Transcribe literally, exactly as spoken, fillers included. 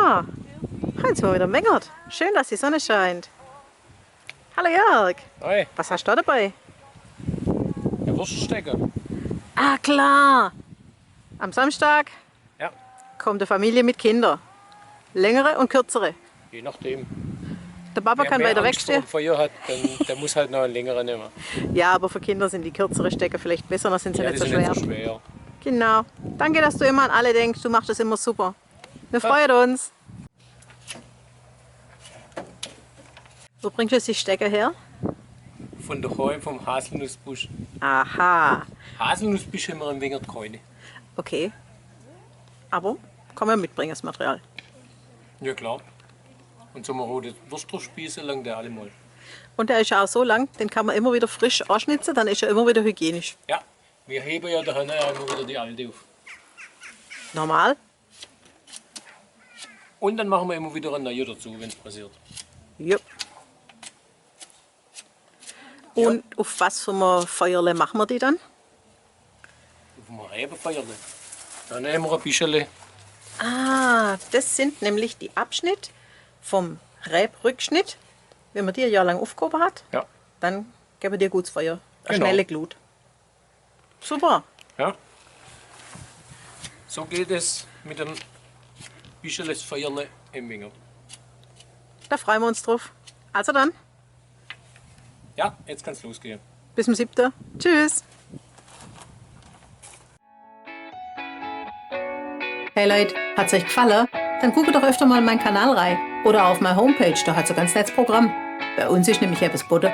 Ah, hei sin mer widder im Wingert. Schön, dass die Sonne scheint. Hallo Jörg. Hoi. Was hast du dabei? Ja, Wurststecke. Ah, klar. Am Samstag kommt die Familie mit Kindern. Längere und kürzere. Je nachdem. Der Papa kann weiter wegstehen. Wer mehr Angst vor dem Feuer hat, dann, der muss halt noch einen längeren nehmen. Ja, aber für Kinder sind die kürzeren Stecke vielleicht besser, dann sind sie nicht so schwer. Ja, die sind nicht so schwer. Genau. Danke, dass du immer an alle denkst. Du machst das immer super. Wir freuen uns. Wo bringst du die Stecke her? Von daheim, vom Haselnussbusch. Aha. Haselnussbüsche haben wir im Wingert keine. Okay. Aber kann man mitbringen, das Material. Ja, klar. Und so, man rote Wurst drauf spießen, langt der allemal. Und der ist ja auch so lang, den kann man immer wieder frisch anschnitzen, dann ist er immer wieder hygienisch. Ja, wir heben ja daheim ja immer wieder die alte auf. Normal. Und dann machen wir immer wieder eine neue dazu, wenn es passiert. Ja. Ja. Und auf was für ein Feuerle machen wir die dann? Auf ein Rebenfeuerle. Dann nehmen wir ein bisschen. Ah, das sind nämlich die Abschnitte vom Rebrückschnitt. Wenn man die ein Jahr lang aufgehoben hat, ja, dann geben die ein gutes Feuer. Eine, genau, schnelle Glut. Super. Ja. So geht es mit dem Bischeles Feuerle im Wingert. Da freuen wir uns drauf. Also dann. Ja, jetzt kann es losgehen. Bis zum siebten. Tschüss. Hey Leute, hat es euch gefallen? Dann guckt doch öfter mal in meinen Kanal rein oder auf meine Homepage, da hat es ein ganz nettes Programm. Bei uns ist nämlich etwas geboten.